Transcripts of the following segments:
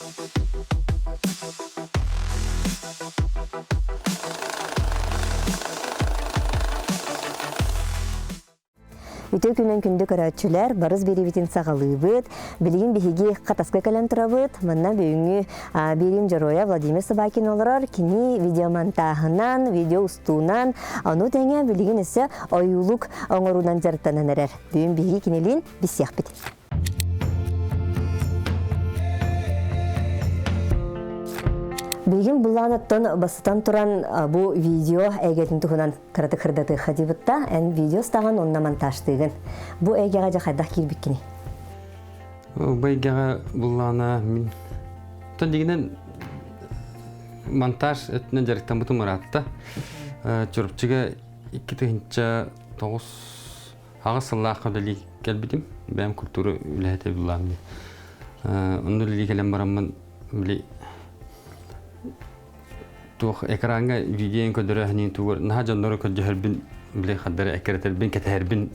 Үтүө күнүн күндү көрөөччүлэр, барыс биэриибитин саҕалыыбыт. Билигин биһиги Хатаска кэлэн турабыт. Манна бүгүҥҥү биэриим дьоруойа Владимир Собакин олорор. Кини видеомонтааһынан, видео устуунан, ону тэҥэ билигин өссө ойуулук оҥоруунан дьарыктанан эрэр. Бүгүн биһиги кинилиин билсиэхпит. Билигин былаанаттан бастатан туран бу видео эйгэтин туһунан кыратык сырдатыахха диэбитта эн видео устаҕын уонна монтажтыыгын. Бу эйгэҕэ дьэ хайдах киирбиккиний? Бу эйгэҕэ буллаана мин тон дигинэн монтаж өттүнэн дьарыктаммытым ыраатта. Чурапчыга 2009 аҕыс сыллаахха үлэлии кэлбитим. Бэйэм культура үлэһитэ буллаам дии. Онно үлэлии кэлэн бараммын били туох экраҥҥа видеоны көрдөрөөһүнүн тугар наһаа дьоннору көрдөһөрбүн били хардары эккирэтэрбин кэтэһэрбин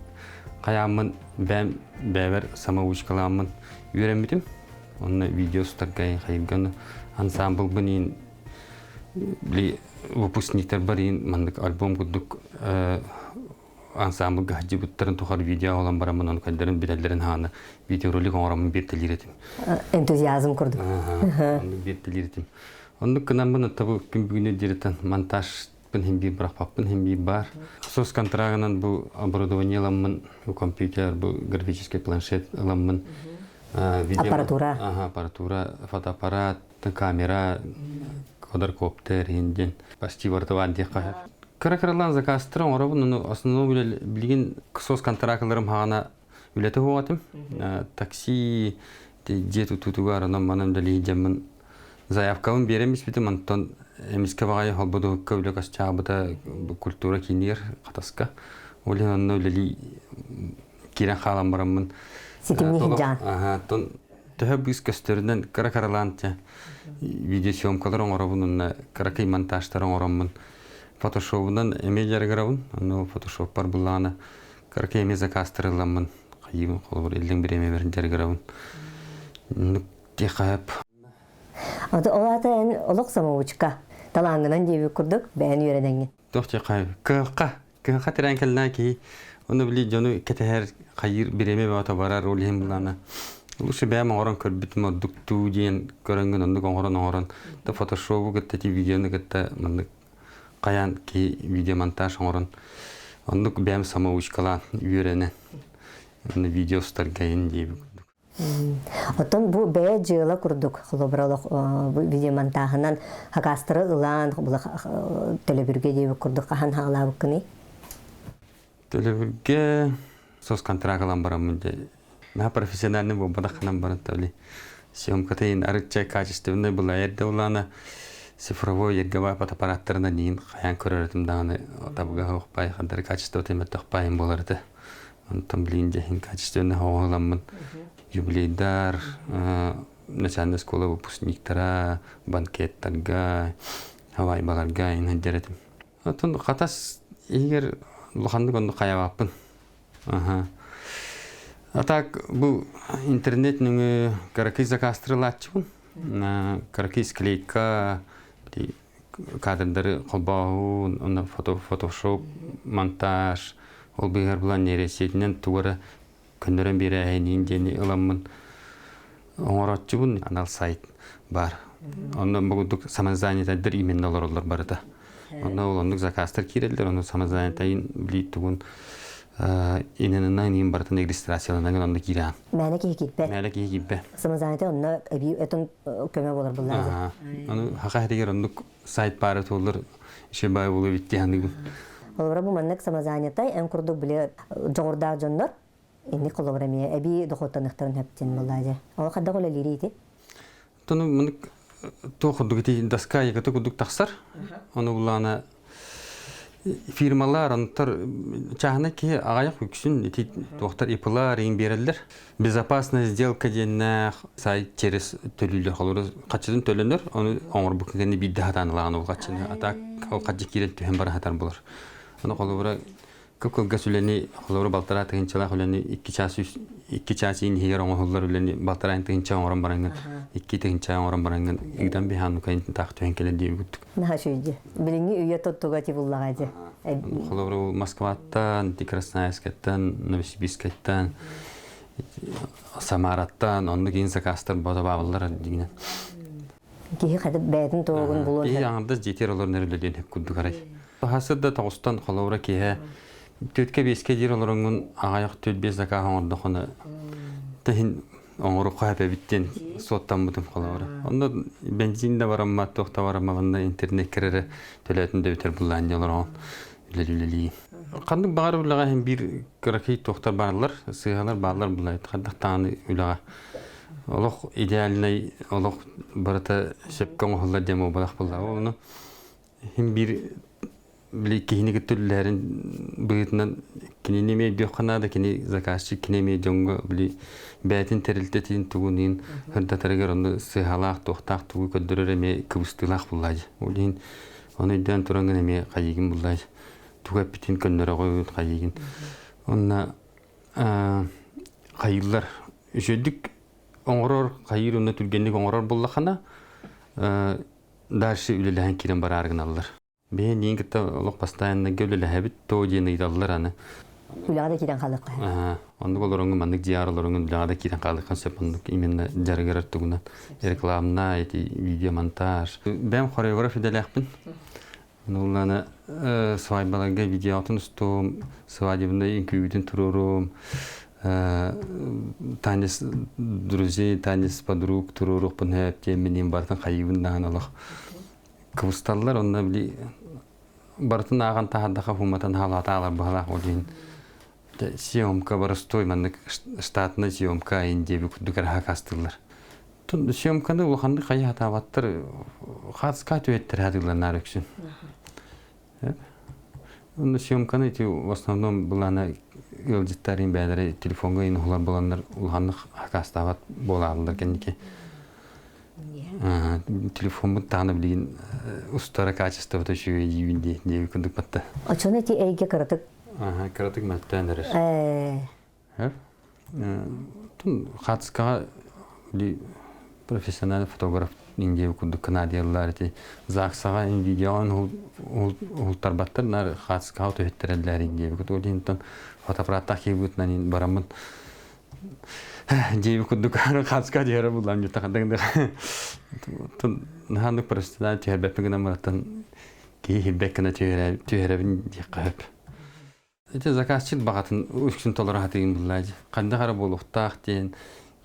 хайааммын бэйэм бэйэбэр самоучкалааммын үөрэммитим онно видео устарга хайырга ансамблбын иин били выпускниктарбар иин маннык альбом курдук ансамблга сылдьыбыттарын тухары видео аҕалан бараммын ону кэллэрин билэллэрин хаана видеоролик оҥороммун биэртэлиир этим. Энтузиазм курдук. Оннук биэртэлиир этим. Оннук гынаммын оттабы күн бүгүнү диэриттэн монтажпын хин биир бырахпаппын хин биир баар. Сос контрагынан бу оборудование ыламмын, бу компьютер, бу графический планшет ыламмын видео аппаратура. Ага, аппаратура, фотоаппарат, камера, квадрокоптер иһин почти бартыбаан диэххэ Кыра-кыралаан заказтары оҥоробун, ону основном билигин сос контракталарым хаҕана үлэтэ суох этим. Такси дьиэ тутуутугар онон манан үлэлии дьаммын заявкабын биэрэн испитим, онтон эмискэ баҕайы холбодуһукка үлэ көсчаабыта культура киинигэр Хатаска. Ол иһин онно үлэлии киирэн хаалан бараммын Ситимни сылдьаҕын. Аха, төһө быыс көстөрүнэн кыра-кыралаан видеосъемкалар оҥоробун уонна кыракый монтажтар оҥороммун фотошобунан эмиэ дьарыгырабын. Онно фотошоппар буллаҕына кыракый эмиэ заказтар ыламмын хайыыбын холобур иллэҥ бириэмэбэр дьарыгырабын. Тиэхэп. Ол аата эн олох самоучка. Талааҥҥынан диэбит курдук бэйэн үөрэнэҥҥин. Туох диэххэ кыһылха кыһылха тирээн кэллэҕэ киһи ону били дьону кэтэһэр хайыыр бириэмэ бөҕөтө барар ол иһин былаана лучше бэйэм оҥорон көрбүтүм ордук дуу диэн көрөҥҥүн оннук оҥорон оҥорон да фотошобу кытта ити видеону кытта маннык хайаан киһи видеомонтаж оҥорон оннук бэйэм самоучкалаан үөрэнэн видео устарга иһин диэбит курдук. Оттон бу бэйэ дьыала курдук, холобура олох видеомонтааһынан хакаастары ылан, төлөбүргэ диэбит курдук хаһан хаалаабыккыный? Төлөбүргэ соцконтракт ылан бараммын дьэ наһаа профессиональный буолбатах ханан баран табли съемката иһин арычча качественный была эрдэ улаана цифровой эргэ фотоаппараттарынан иһин хайаан көрөр этим даҕаны табыгаһа охпай хандар качествота мөлтөх баайым буолар этэ. Онтон билигин дьэ качественный оҕоламмын юбилейдар, начальная школа выпускниктара, банкеттарга, хавайбаларга инһэддэр этим. Оттон Хатас иһигэр улаханнык оннук хайабаппын. Аха. А так бу интернет нөҥүө кыракый заказтары ылааччыбын. Кыракый склейка, кадрдары холбооһун, онно фотошоп, монтаж, ол быыһыгар булан нейросетинэн тугу эрэ көннөрөн биэрээһиниин диэни ыламмын оҥорооччубун анал сайт баар. Онно бу курдук самозанятайдар именно олороллор барыта. Онно ол оннук заказтар киирэллэр, онно самозанятайын билии тугун инэнинэн иин барытын регистрацияланан онно киирэҕин. Мээнэ киһи киирбэт. Мээнэ киһи киирбэт. Самозанятый онно эбии этон көмө болар буллар. Аны хаха хэтигэр оннук сайт баара туоллар еще бай болу битти ханыгын. Олора бу маннык самозанятай эн курдук били дьоҕурдаах дьоннор инник холобура эмиэ эбии дохуоттаныхтарын хөптен буллаажы. Ол хайдах үлэлиир ити? Тону мынык туох курдук ити доска якаты курдук тахсар. Ону буллаана фирмалар онтор чааһынай киһи аҕайах үксүн ити туохтар ИПлар иин биэрэллэр. Безопасная сделка диэннээх сайт через төлүүлэр холобура хаччытын төлөнөр, ону оҥорбут кэннэ биирдэ хатаан ылаҕын ол хаччыны, а так ол хаччы киирэн түһэн бара сатар болар. Ону холобура Кып-кылгас үлэни, холобура балтараа тыһыынчалаах үлэни 2 чаас 2 чаас иин иһигэр оҥоһуллар үлэни балтараа тыһыынча оҥорон бараҥҥын, 2 тыһыынча оҥорон бараҥҥын ыытан биһаан нукайын таах түһэн кэлэр диэбит. Наһаа үчүгэй. Билиҥҥи үйэ тоттуга ти буллаҕа дии. Холобура Москваттан, Красноярскайтан, Новосибирскайтан, Самараттан оннук иин заказтар бото бааллар дигинен. Киһи хата бэйэтин туогун булуон Киһи аҥардас дьиэтигэр олорон эрэ үлэлиэн курдук арай. Хаһысы да тоҕустан холобура киһи түөткэ биэскэ диир олороҥҥун аҕайах түөрт биэс заказ оҥордоххуна тэһин оҥорукка хэпэбит диэн суоттаммытым холобура. Онно бензин да бараммат, туох да бараммат, интернеккэр эрэ төлөөтүн да бүтэр буллаан дии олороҕун үлэлии. Ханнык баҕар үлэҕэ иһин биир кыракый туохтар бааллар, сыыһалар бааллар буллайт. Хайдах даҕаны үлэҕэ олох идеальнай олох барыта сөпкө оҥоһуллар диэн буолбатах буоллаҕа. Ону иһин биир били киһини кытта үлэлэһэрин быһыытынан кинини эмиэ өйдүөххэ наада, кини заказчик, кини эмиэ дьоҥҥо били бэйэтин тэрилтэтин тугун иһин сырдатарыгар онно сыыһалаах, туохтаах тугу көрдөрөр эмиэ кыбыстыылаах буоллаа дии. Ол иһин ону өйдөөн тураҥҥын эмиэ хайыыгын буллаа дии. Тугу эппитин көннөрөҕүн, хайыыгын. Онно хайыыллар үчүгэйдик оҥорор, хайыыр уонна түргэнник оҥорор буоллаххына, дальше үлэлэһэн киирэн бараары гыналлар. Биһи эйиигин кытта олох постоянно үлэлэһэбит, то диэн ыйыталлар аны. Үлэҕэ да киирэн хаалыахха. Оннук олороҥҥун маннык дьиэҕэр олороҥҥун үлэҕэ да киирэн хаалыаххын сөп оннук именно дьарыгырар тугунан рекламна, эти видеомонтаж. Бэйэм хореограф идэлээхпин. Ону свадьбаларга видеотун устуом, свадебнай үҥкүүбүтүн туруоруом, танец друзей, танец подруг туруоруохпун сөп диэн барытын хайыыбын даҕаны олох кыбысталлар онно били барытын ааҕан таһаардаха фуматан хаалаата быһалаах ол иһин съемка боростуой маннык штатная съемка айын диэби курдук эрэ хакастыыллар съемканы улаханнык хайа хатаабаттар хааска түһэттэр хатыыллар наар үксүн Онно съемканы ити в основном былаана ыалдьыттарын бэйэлэрэ телефоҥҥа иин уһулар буоланнар улаханнык хакастаабат буолааллар кэнники Телефоммут даҕаны билигин устара качествота үчүгэй диибин дии диэби курдук батта. Оччону ити эйгэ кыратык кыратык мөлтөөн эрэр. Тун хаацкаҕа профессиональный фотограф диэби курдук кынадияллар ити ЗАГСаҕа видеоҕа уһултарбаттар нар хаацкаҕа түһэттэрэллэр диэби курдук ол фотоаппараттаах киирбитинэн бараммын Дьиэби курдук хаска дьиэра буллам дьутта ханнык наһааннык профессионал түһэрбэппин гынан бараттан киһи хирбэк гына түһэрэбин диэххэ сөп. Ити заказчик баҕатын үксүн толоро сатыырын буллаа дии. Ханнык эрэ буолуохтаах диэн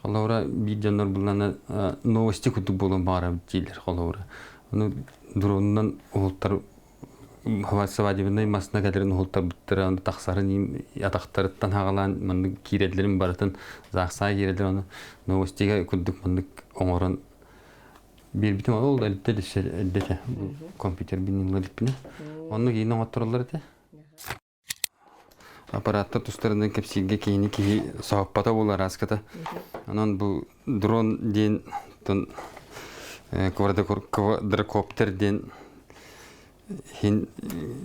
холобура биир дьоннор буллана новости курдук буолуон баҕарабыт дииллэр холобура. Ону дронунан уһултар свадебнай массыына кэлэрин уһултарбыттара ону тахсарын атахтарыттан хаҕалаан маннык киирэллэрин барытын заахсаа киирэллэр ону новостига курдук маннык оҥорон биэрбитим ол элбэ элбэтэ компьютер биннилла иликпинэ оннук иин оҥоттороллор этэ аппараттар тустарынан кэпсииргэ киһини киһи соһуппата буолар аската онон бу дрон диэн квадрокоптер диэн иһин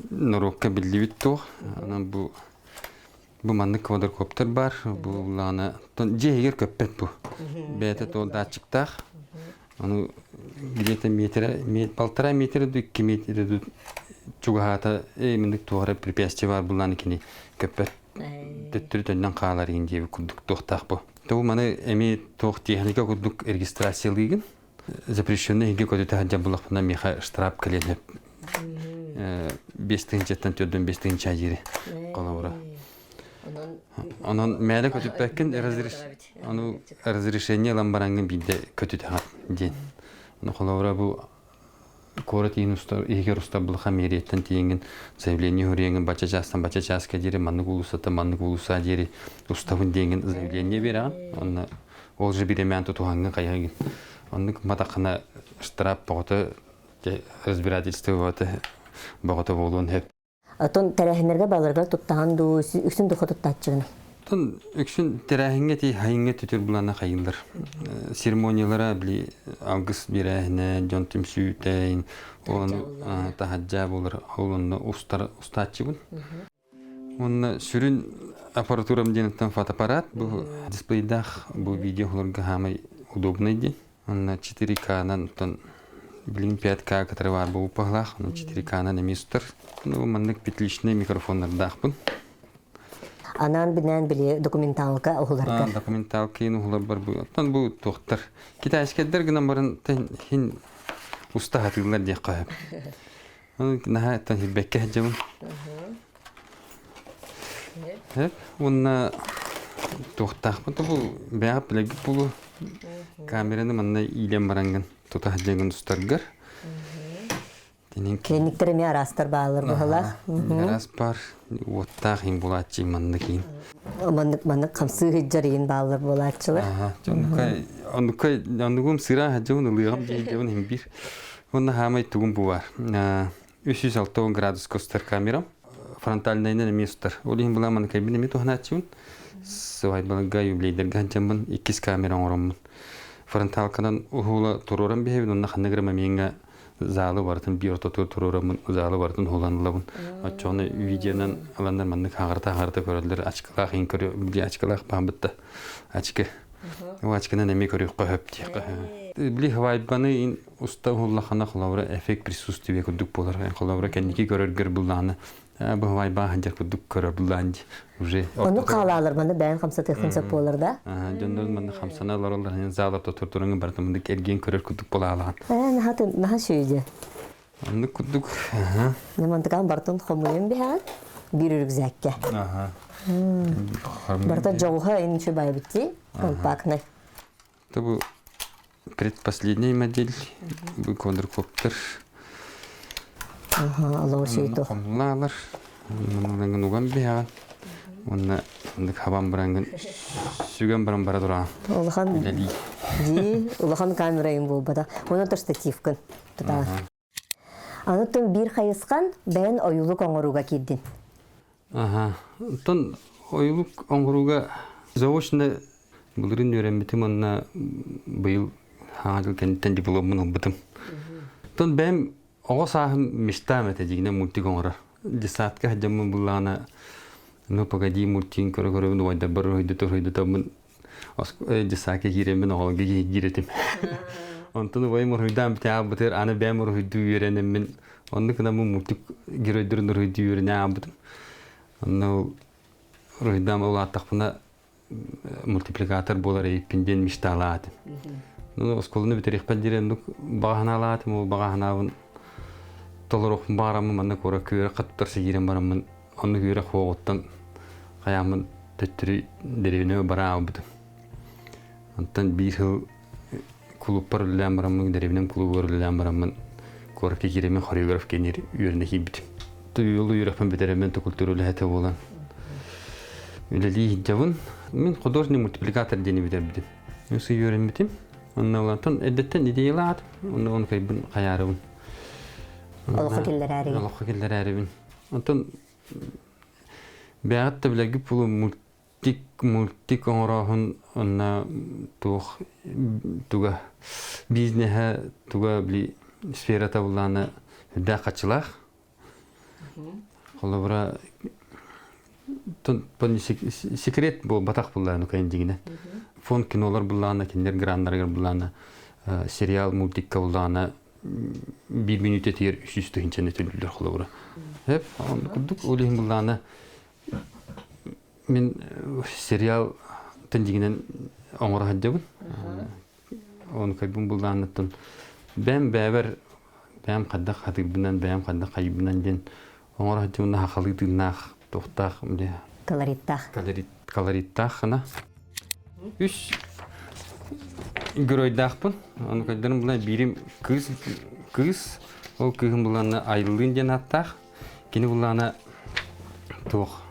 норуокка биллибит туох онон бу бу маннык квадрокоптер баар бу буллаҕына дьиэ иһигэр көппөт бу бэйэтэ туол датчиктаах ону где-то метрэ полтора метра до 2 метра чугаһаата именно туох эрэ препятствие баар буллаҕына кини көппөт төттөрү төннөн хаалар иһин диэбит курдук туохтаах бу Ту маны эми туох техника курдук регистрациялыыгын запрещенный иһигэ көтүтэ сылдьар буллахпына миэхэ штраф кэлиэн сөп 5 тыһыынчаттан 45 тыһыынча диэри холобура онон мээлэ көтүппэккин ону разрешение ылан бараҥҥын биирдэ көтүтэҕин диэн ону холобура бу куорат иһин устар иһигэр устар булаха мэрияттан тиийэҥҥин заявление суруйаҥҥын бачча чаастан бачча чааска диэри маннык уулуссаттан маннык уулусса диэри устабын диэҥҥин заявление биэрэҕин онно ол же бириэмээн тутуһаҥҥын хайаҕын оннук матаххына штраф боҕото разбирательство боҕото буолуон сөп Оттон тэрээһиннэргэ баларга туттаһан дуу, үксүн духу туттааччыгын? Оттон үксүн тэрээһиҥҥэ ти хайыҥҥа түтүр булана хайыыллар. Церемониялара били алгыс биэрээһинэ, дьон түмсүүтэ, оны таһаджа буолар, ол онно устар устааччыбын. Уонна сүрүн аппаратурам диэн фотоаппарат. Бу дисплейдаах бу видео оһолорго хаамай удобный диэн. Онно 4К-нан оттон билигин 5К кытары баар буолбуппалаах. Онон 4К-нан эмиэ сытар. Ну, маннык петличный микрофоннардаахпын. Анаан бинээн били документалка уһуларгар. Документалка ин уһуларбар бу. Оттон бу туохтар. Китайскайдар гынан баран хин уста хатыыллар диэххэ сөп. Оны наһаа оттон хилбэккэ сылдьабын. Сөп. Уонна туохтаахпын бу бэйэҕэ билэргит буолуо. Камераны манна иилэн бараҥҥын тута сылдьаҥҥын устаргар. Клиниктэр эмиэ араастар бааллар быһалаах. Араас бар уоттаах иин булааччы маннык иин. Маннык маннык хамсыы сылдьар иин бааллар буолааччылар. Оннука оннугум сыра сылдьабын ылыаҕым диэбин иһин биир. Уонна хаамай тугум бу бар. 360 градуска устар камерам. Фронтальнайынан эмиэ устар. Ол иһин була маннык кайбын эмиэ туһанааччыбын. Свадьбаларга, юбилейдарга сылдьаммын иккис камера оҥороммун. Фронталканан уһуула туруоран биһэбин, онно ханна гырам эмиэҥҥэ залы барытын биир ортотугар туруораммын залы барытын уһулан ылабын. Оччоҕуна видеонан ыланнар маннык хаҥарата-хаҥарата көрөллөр ачкалаах иһин көрү били ачкалаах бааммыт да ачкы. Ол ачкынан эмиэ көрүөххэ сөп диэххэ. Били хвайбаны уста уһуллахана холобура эффект присутствия курдук буолар. Холобура кэнники көрөргөр буллаҕына быһыбайбаа сылдьар курдук көрөр буллаан дии уже. Ону хаалаалар манна бэйэн хамсатыаххын сөп буолар да? Дьоннор манна хамсана олороллор зал ортотугар туран барытын мындык эргиэн көрөр курдук буолаалаан. Наһаа наһаа сүүйдэ. Оннук курдук. Мантыкаан бартын хомуйан биһаан биир рюкзакка. Барыта дьоҕуһа инчи байбытти компактный. Это бу предпоследняя модель бу квадрокоптер. Ага, алоосейто. Хомулаалар. Манныгын уган биһаҕын. Уонна маннык хабан барангын сүгэн баран бара тураҕын. Улахан дии, улахан камерайын буолбата. Онон штативкын тутаҕын. Аны тон биир хайысхан бэйэн ойуулук оҥорууга киирдин. Аха. Оттон ойуулук оҥорууга заочно былырыын үөрэммитим уонна быйыл хаҥа дьыл кэнниттэн дипломмун ылбытым. Оттон бэйэм оҕо сааһым мечтам этэ дьиҥинэн мультик оҥорор. Детсадка сылдьаммын буллаҕына ну погоди мультигын көрө-көрөбүн убайдарбар уруһуйдата-уруһуйдатаммын детсадка киирэммин оҕолорго киһиргиир этим. Онтон убайым уруһуйдаан бүтэ аабытыгар аны бэйэм уруһуйдуу үөрэнэммин оннук гынан мультик геройдарын уруһуйдуу үөрэнэ аабытым. Онно ол уруһуйдаан улааттахпына мультипликатор буолар эбиппин диэн мечталаатым. Ну, оскуоланы бүтэриэхпэр диэри оннук баҕа санаалаатым, ол баҕа санаабын толоруохпун баҕараммын манна куоракка үөрэххэ туттарса киирэн бараммын оннук үөрэх хуоҕуттан хайааммын төттөрү дэриэбинэбэ бара аалбытым. Онтон биир сыл кулууппар үлэлээн бараммын, дэриэбинэм кулуубугар үлэлээн бараммын куоракка киирэммин хореограф киэнигэр үөрэнэ киирбитим. Ол үөрэхпин бүтэрэммин культура үлэһитэ буолан үлэлии сылдьабын. Мин художник мультипликатор диэни бүтэрбитим. Өссө үөрэммитим. Онно улаатан эрдэттэн идеялаатым. Онно оны кайбын хайаарыбын. Олоххо киллэрээригин. Олоххо киллэрээрибин. Онтон бэйэҕит да билэргит буолуо мультик мультик оҥорооһун онно туох туга бизнеһэ туга били сферата буллаана үрдээх хаччылаах. Холобура секрет буолбатах буллаана кайын дьиҥинэн. Фонд кинолар буллаана кинилэр граннарыгар буллаана сериал мультикка буллаана биир мүнүүтэтигэр 300 тыһыынчаны төлүүллэр холобура. Эп, курдук ол иһин буллаана мин сериал тендигинен оҥоро сылдьабын. Ону кайбын буллааннаттан бэйэм бэйэбэр бэйэм хайдах хатыырбынан, бэйэм хайдах хайыыбынан диэн оҥоро сылдьабын хахалыы тыыннаах, туохтаах Колориттаах. Колориттаах гына. Үс геройдаахпын. Ону кайдарым була биирим кыыс кыыс ол кыыһым булаана Айлыын диэн ааттаах. Кини булаана туох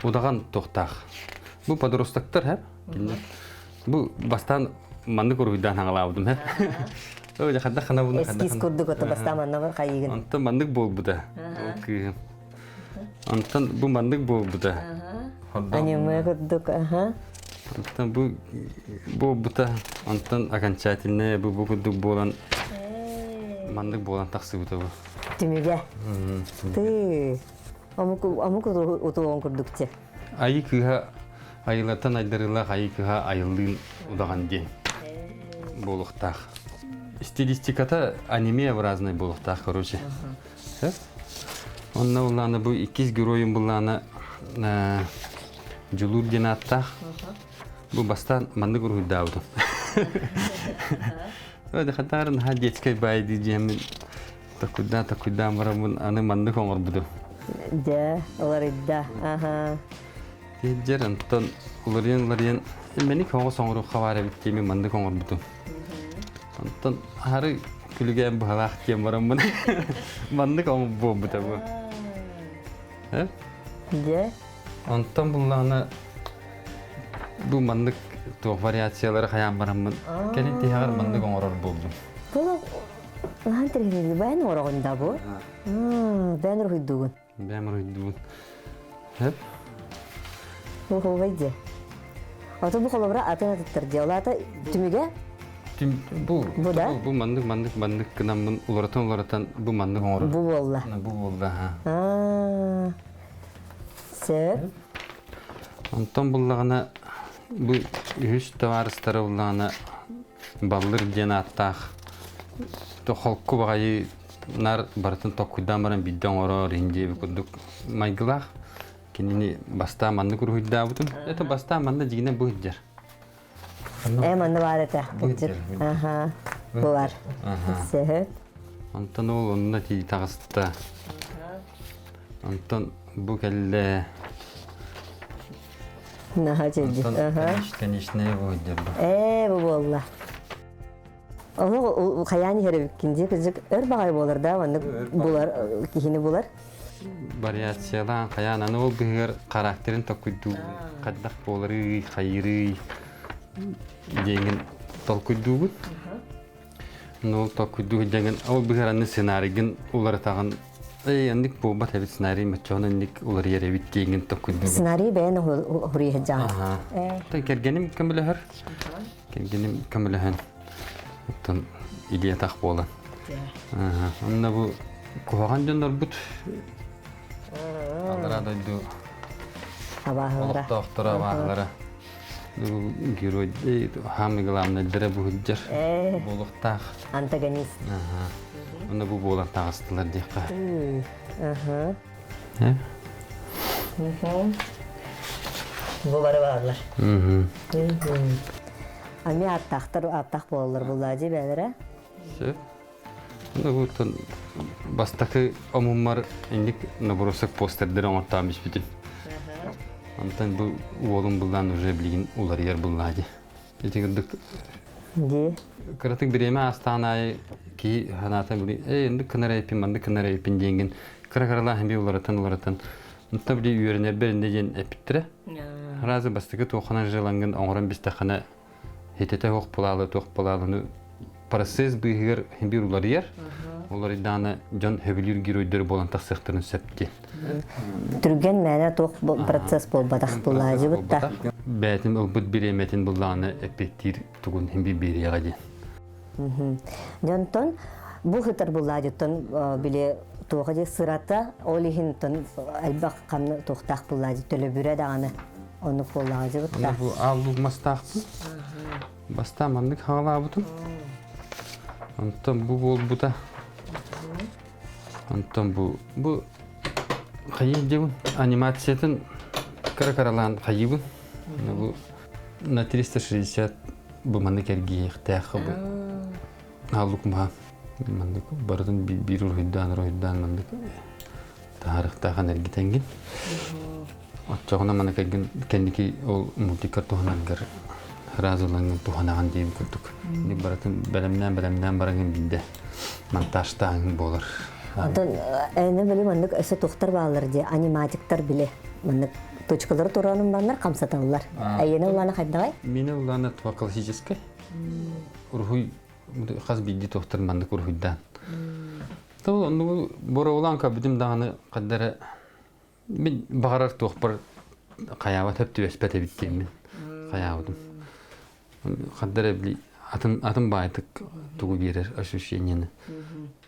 удаҕан туохтаах. Бу подростоктар һэ. Бу бастаан маннык уруһуйдаан хаҥалаабытым һэ. Ой, хадда хана буну Эскиз курдук ото бастаан манна бар хайыгын. Онтон маннык буолбута. Ол кыыһым. Онтон бу маннык буолбута. Аниме курдук, аха. Онтон бу буолбута, онтон окончательная бу бу курдук буолан маннык буолан тахсыбыта бу. Түмүгэ. Ты. Омук омук утуон курдук те. Айыы кыыһа айылартан айдарыылаах айыы кыыһа айыллыын удаҕан диэн буолуохтаах. Стилистиката анимеобразный буолуохтаах, короче. Онно буллаана бу иккис геройум буллаана Дьулуур диэн ааттаах. Бу бастаан маннык уруһуйдаабытым. Хатаар наһаа детскай баай дии диэммин такуйдаан такуйдаан бараммын аны маннык оҥорбутум. Дьэ, уларыйда. Аха. Дьэр онтон уларыйан уларыйан мэник оҕо соҥоруохха баар эбит диэмин маннык оҥорбутум. Онтон аһары күлүгээн быһалаах диэн бараммын маннык буолбута бу. Дьэ. Онтон буллаҕына бу маннык туох вариациялары хайаан бараммын кэлин тиһэҕэр маннык оҥорор буоллум. Бу наһаа интэриэһинэй бэйэн оҥороҕун да бу? Бэйэн уруһуйдуугун? Бэйэм уруһуйдуубун. Сөп. Уһугай дьэ. Ото бу холобура атын атыттар дьэ. Ол аата түмүгэ? Бу, бу да? Бу маннык маннык маннык гынаммын уларытан уларытан бу маннык оҥорор. Бу буолла. Бу буолла, ха. Сөп. Онтон буллаҕына бу үһүс табаарыстара буллаҕына Баллыр диэн ааттаах холку баҕайы нар барытын токкуйдаан баран биирдэ оҥорор иһин диэбит курдук майгылаах. Кинини бастаан маннык уруһуйдаабытым. Это бастаан манна дьигинэ бу сылдьар. Э, манна баар этэ. Аха. Булар. Сөп. Онтон ол онно тии таҕыста. Онтон бу кэллэ. Наһаа чэйдик. Конечная бу бу. Ээ, бу буолла. Ону хайаан иһэр эбиккин дии, кырдьык өр баҕайы буолар да, маннык булар киһини булар. Вариациялаан хайаан аны ол быһыгар характерын толкуйдуу хайдах буоларый, хайырый диэҥин толкуйдуубут. Ну, ол толкуйдуу сылдьаҥын ол быһыгар аны сценарийгын уларытаҕын Эй, аннык буолбат эбит сценарий моччоон аннык уларыйар эбит диэҥин толкуйдуубут. Сценарий бэйэн уруйа сылдьаҕын. Аха. Кэргэним көмөлөһөр. Кэргэним көмөлөһөн. Оттон илиэтах буолан. Онно бу куһаҕан дьоннорбут аллараа дойду абааһылара олохтоохторо абааһылара герой самый главный бу сылдьар буолуохтаах антагонист онно бу буолан таҕыстылар диэххэ бу бары бааллар Ами аттаахтар аттаах буолаллар буллаадьы бээлэрэ сөп Ну, бастакы омуммар инник набросок постердер оҥортоон биспитим. Онтон бу уолум буллаан уже билигин уларыйар буллаадьы. Ити курдук Ди. Кыратык бириэмэ астаан аайы киһи санаата били эй инник кынар эйпин маннык кынар эйпин диэнгин кыра-кыралаан би уларытан уларытан онтон били үөрэнэрбэр иннэ диэн эппиттэрэ. Разы бастакы туохханан желангын оҥорон бистэххинэ хитэтэ суох булаалы туох булаалыны процесс быыһыгар биир уларыйар. Уларыйдаана дьон хөбүлүүр геройдары буолан тахсыахтарын сөп диэн. Түргэн мээнэ туох процесс буолбатах булаажыбыт да. Бэйэтин ылбыт бириэмэтин буллаҕына эппиэттиир тугун иһин биэриэҕэ диэн. Дьонтон бу хытар булаажыттан били туоха дии сырата ол иһин элбэх хамна туохтаах булаажы төлөбүрэ даҕаны оннук буоллаҕа да. Бу ааллуук мастаахпын. Бастаан маннык хаалаабытым. Онтон бу буолбута. Онтон бу бу хайыы диэбин анимациятын кыра-кыралаан хайыыбын. Бу на 360 бу маннык эргийиэхтээх бу ааллук маһа маннык барытын биир уруһуйдаан уруһуйдаан маннык таһаарыахтаахан эргитэҥҥин. Оччоҕуна маны кэлгин кэнники ол мультикар туһанаргар сразу ылаҥҥын туһанаҕын диэн курдук. Ник барытын бэлэмнээн бэлэмнээн бараҥын биирдэ монтажтааҥ буолар. Онтон эне били маннык өссө тухтар бааллар дии аниматиктар били маннык точкалары тураанын баннар хамсаталлар. Эйиэнэ улаана хайдаҕай? Миэнэ улаана туа классическай. Уруһуй хас биирдии туохтар маннык уруһуйдаан. Ол оннугу боруобалаан көрбүтүм даҕаны хаддара мин баҕарар туохпар хайаабат сөп түбэспэт эбит диэммин хайаабытым. Хаддара били атын атын баайтык тугу биэрэр ощущениены.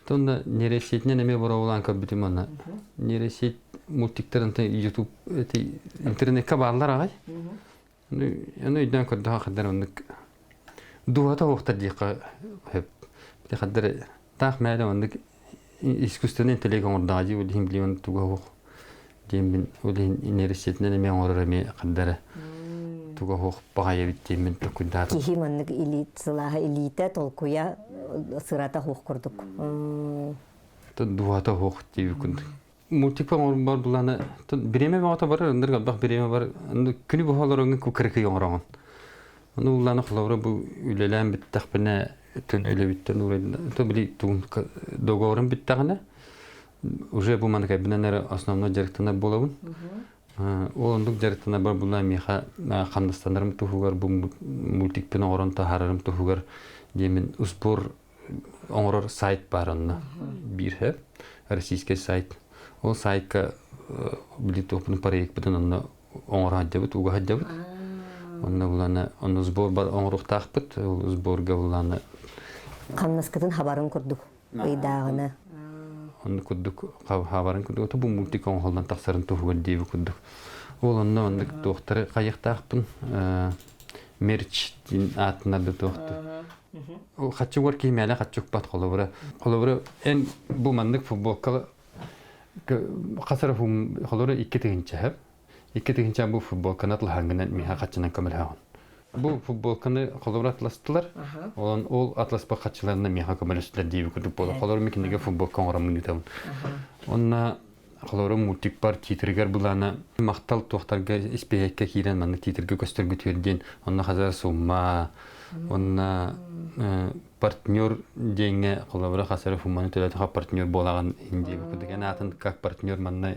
Тонна нейросетинэн эмиэ боруобалаан көрбүтүм аны. Нейросеть мультиктарын YouTube эти интернекка бааллар аҕай. Аны өйдөөн көрдөхө хаддар оннук дууһата суохтар диэххэ сөп. Ити хаддар таах мээлэ оннук искусственный интеллект оҥордоҕо дии ол иһин билигин туга суох диэммин ол иһин нейросетинэн эмиэ оҥорор эмиэ хаддара туга суох баҕайы эбит диэммин толкуйдаатым. Киһи маннык илии сылааһа илиитэ толкуйа сырата суох курдук. Дууһата суох диэбиккин мультик оҥорбор буланы бириэмэ бөҕөтө барар ынырык элбэх бириэмэ бар күнү быһа олороҥҥун кукарыкый оҥороҕун ону улааны холобура бу үлэлээн бүттэхпинэ түн үлэбиттэн уурайда били тугун договорум бүттэҕинэ уже бу маны кэбинэн эрэ основной дьарыктанар буолабын ол оннук дьарыктанар бар була миэхэ хамнастанарым туһугар бу мультикпин оҥорон таһаарарым туһугар диэмин успуор оҥорор сайт баар онно биир российский сайт ол сайтка били туохпун проекпытын онно оҥоро сылдьабыт уга сылдьабыт онно булана онно сбор бар оҥоруохтаахпыт ол сборга булана хамнаскытын хабарын курдук ыйдааҕына онно курдук хабарын курдук бу мультик оҥоһуллан тахсарын туһугар диэби курдук ол онно оннук туохтары хайыахтаахпын мерч диэн аатынар да туохту Хаччы уор киһи мээлэ хаччы укпат холобура. Холобура эн бу маннык футболка хас эрэ холобура 2000 2000 бу футболканы атлаһаҥҥынан миэхэ хаччынан көмөлөһөҕүн. Бу футболканы холобура атластылар. Олон ол атласпа хаччыларына миэхэ көмөлөстүлэр диэби курдук буолар. Холобура мин кинигэ футболка оҥороммун ыытабын. Онна холобура мультикпар титригэр былаана махтал туохтарга испииһэккэ киирэн маннык титргэ көстөргүтүөр диэн онно хазар сумма Уонна партнер диэҥҥэ холобура хас эрэ фуманы төлөтөхө партнер буолаҕын диэбит курдук эн аатын как партнер манна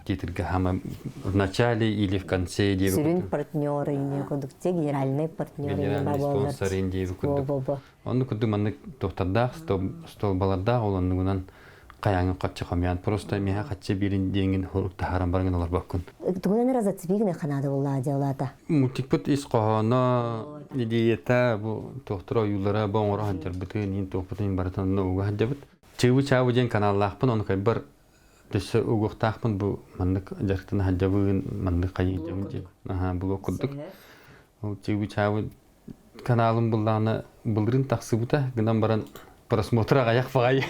титргэ хама в начале или в конце диэбит Сүрүн партнер инне курдук те генеральный партнер генеральный спонсор диэбит курдук онну курдук маннык туохтардаах столбалардаах ол оннугунан хайааҥын хаччы хомуйан просто миэхэ хаччы биирин диэҥин хорук таһааран баран олорбоккун. Тугунан эрэ зацепигне ханаада буллаа дьыалаата. Мультикпыт ис хоһооно, идеята бу туохтар ойуулара бу оҥоро сылдьарбытын, иин туохпутун барытын онно уга сылдьабыт. Чыыбы-чаабы диэн каналлаахпын, ону кайбар өссө угуохтаахпын бу маннык дьарыктана сылдьабын, маннык хайыы сылдьабын диэн. Аха, блог курдук. Ол чыыбы-чаабы каналым буллаҕына былырыын тахсыбыта, гынан баран просмотр аҕыйах баҕайы.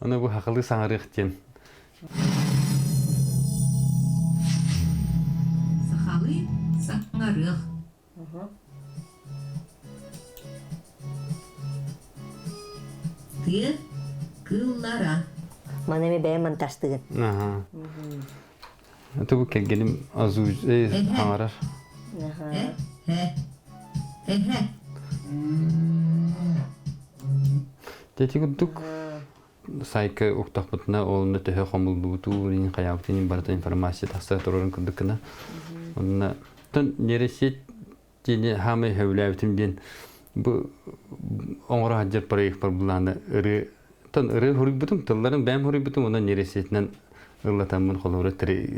Аны бу хахылыы саҥарыах диэн. Сахалыы саҥарыах. Тыа кыыллара. Маны эми бэйэм монтажтыгын. Аха. Это бу кэргэним Азуз хаҥарар. Дети курдук сайка уктахпытына олунна төһө хомуллубуту ин хайаабытын барыта информация тахса турарын курдук гына. Онна тон нейросеть диэни хаамай сөбүлээбитим диэн бу оҥоро сылдьар проект былааны ырыы тон ырыы хуруйбутум тылларын бэйэм хуруйбутум онон нейросетинэн ыллатаммын холобура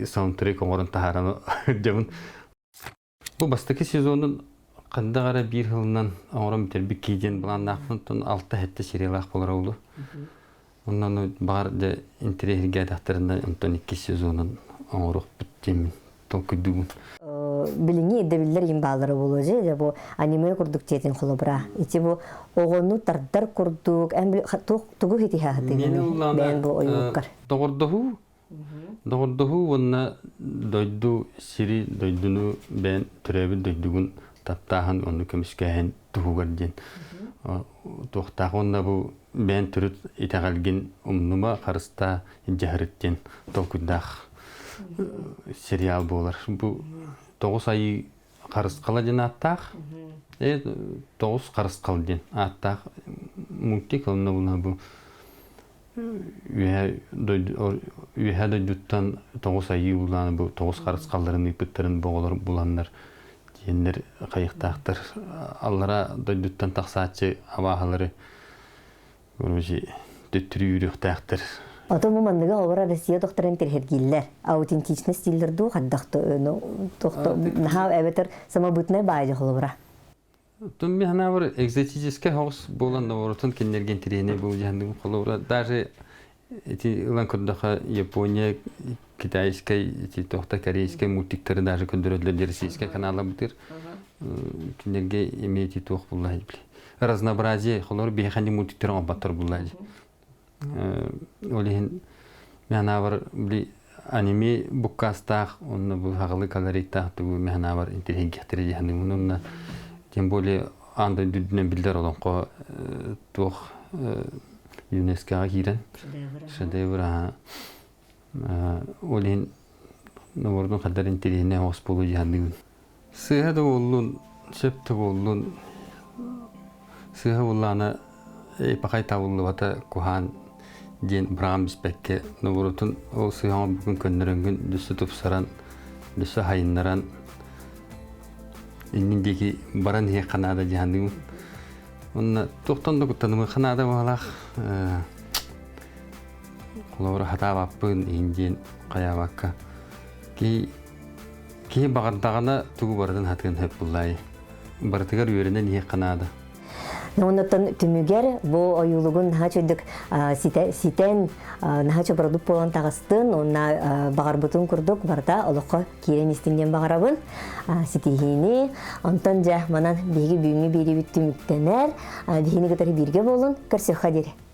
саундтрек оҥорон таһааран дьабын бу бастакы сезонун ханнык эрэ биир сылынан оҥорон бүтэрбит кии диэн былааннаахпын тон алта-сэттэ сериялаах буолара улу онон баҕар дьэ интэриэһиргээтэхтэринэ онтон иккис сезонун оҥоруохпут диэммин толкуйдуубун. Билиҥҥи ирдэбиллэр иһин бааллара буолуо дьэ бу аниме курдук диэтин холобура. Ити бу оҕону тардар курдук эн тугу ситиһэ сатыыгын бэйэн бу ойуулуккар? Доҕордоһуу Доҕордоһуу уонна дойду сири дойдуну бэйэн төрөөбүт дойдугун таптааһын онну көмүскээһин туһугар диэн туохтаах уонна бу бэйэн төрүт итэҕэлгин умнума харыстаа дьаһарыт диэн толкуйдаах сериал буолар. Бу тоҕус айыы харысхала диэн ааттаах. Тоҕус харысхал диэн ааттаах мультик онно була бу үөһэ дойду үөһэ дойдуттан тоҕус айыы булаан бу тоҕус харысхалларын ыыппыттарын боҕолор буланнар диэннэр хайыхтаахтар аллара дойдуттан тахсааччы абааһылары Короче, төттөрү үүрүөхтээхтэр. Ото бу манныга олора Россия докторын тирхэргииллэр. Аутентичность дииллэр дуу хайдах наһаа эбэтэр самобытнай баайы холобура. Оттон мин санаабар экзотическай соҕус буолан норуотун кинилэргэ интэриэһинэй буолуо дьаһанныгым холобура даже ити ылан көрдөххө Япония китайскай ити туохта корейскай мультиктары даже көрдөрөллөр российскай каналларбытыр кинилэргэ эмиэ ити туох булла разнообразие холобура биһиэхэ мультиктары оҥорботтор булла Ол иһин мин санаабар били аниме буккаастаах уонна бу хаҕылыы колориттаах тугу мин санаабар интэриэһиргиэхтэрэ дии саныыбын уонна тем более аан дойду үрдүнэн биллэр олоҥхо туох ЮНЕСКОҕа киирэн шедевр ол иһин норуотун хаддар интэриэһинэй оҕус буолуо дии саныыбын. Сыыһа да буоллун, сөп да буоллун, сыыһа буоллаҕына эпохай табыллыбата куһаан диэн быраҕан биспэккэ, норуотун ол сыыһа оҥорбуккун көннөрөнгүн дөссө тупсаран, дөссө хайыннаран иннин диэки баран иһиэххэ наада дии саныыбын. Уонна туохтан да куттанымыахха наада баҕалаах холобура хатаабаппын иһин диэн хайаабакка киһи Киһи баҕардаҕына тугу барытын хатыан сөп буллаайы. Барытыгар үөрэнэн иһиэххэ наада. Оннуттан түмүгэр бу ойуулугун наһаа чөйдүк ситэн, наһаа чобородук буолан таҕыстын, уонна баҕарбытын курдук барыта олоххо киирэн истин диэн баҕарабын. Ситиһиини. Онтон дьэ манан биһиги бүгүҥҥү биэриибит түмүктэнэр. Биһини кытары бииргэ буолун. Көрсүөххэ диэри.